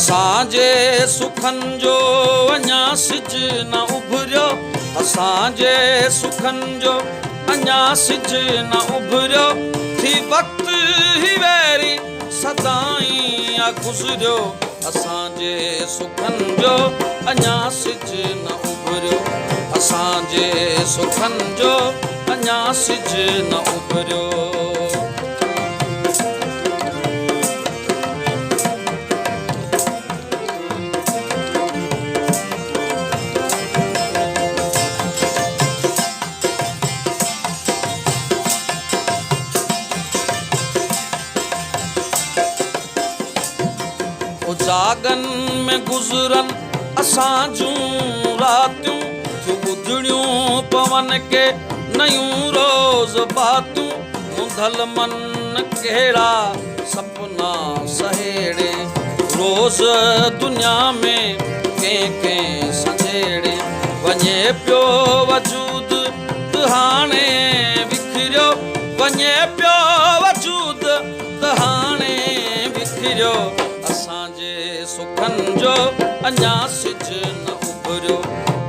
اسان جي سکن جو اڃا سج نه اڀريو، اسان جي سکن جو اڃا سج نه اڀريو، ٿي وقت هي ويري سدائين آ گذريو، اسان جي سکن جو اڃا سج نه اڀريو، اسان جي سکن جو اڃا سج نه اڀريو. اجاڳن ۾ گذرن اسان جون راتيون، ٿيون ٻڌڻيون پون ڪي نيون روز باتيون، منڌل من ڪهڙا سپنا سهيڙي، روز دنيا ۾ ڪنهن ڪنهن سان جهيڙي، وڃي پيو وجود ته هاڻي وکريو، وڃي پيو وجود ته هاڻي وکريو، اسان جي سکن جو اڃا سج نه اڀريو،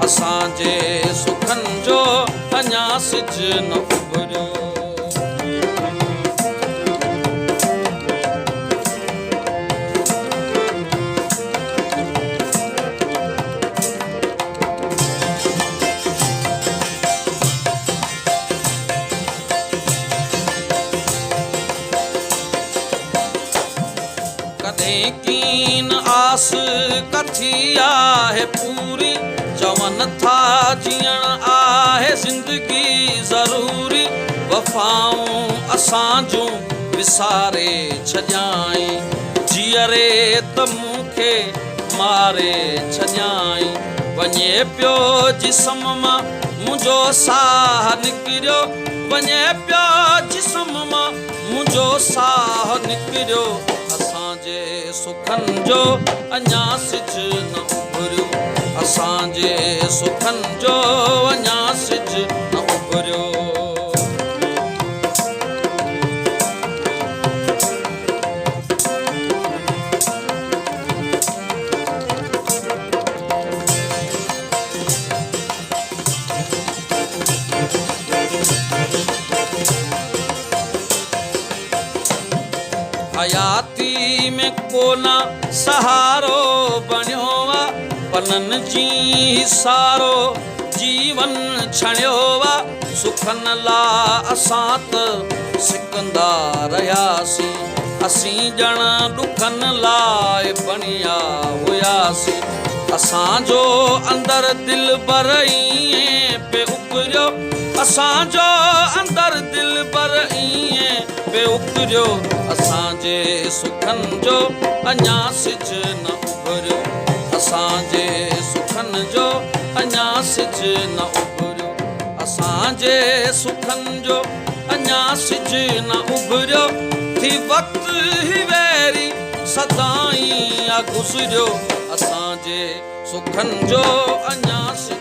اسان جي سکن جو اڃا سج نه اڀريو. ڪڏهن ڪين آس ڪٿي آهي پوري، چون ٿا جيئڻ آهي زندگي ضروري، وفائون اسان جون وساري ڇڏيائين، جيئري ته مون کي ماري ڇڏيائين، وڃي پيو جسم مان منهنجو ساهه نڪريو، وڃي پيو جسم مان منهنجو ساهه نڪريو، اسان جي سکن جو اڃا سج نه اڀريو، اسان جي سکن جو اڃا سج نه اڀريو. حياتي ۾ ڪو نه سهارو بڻيو آ، پنن جي سارو جيون ڇڻيو آ، سکن لا اسان ته سڪندا رهياسين، اسين ڄڻ ڏکن لاء بڻيا هياسين، اسان جو اندر دلبر ائين پي اڪريو، اسان جو اندر دلبر ائين پي اڪريو، اسان جي سکن جو اڃا سج نه اڀريو، اسان جي سکن جو اڃا سج نه اڀريو، اسان جي سکن جو اڃا سج نه اڀريو، ٿي وقت هي ويري سدائين آ گذريو، اسان جي سکن جو اڃا سج.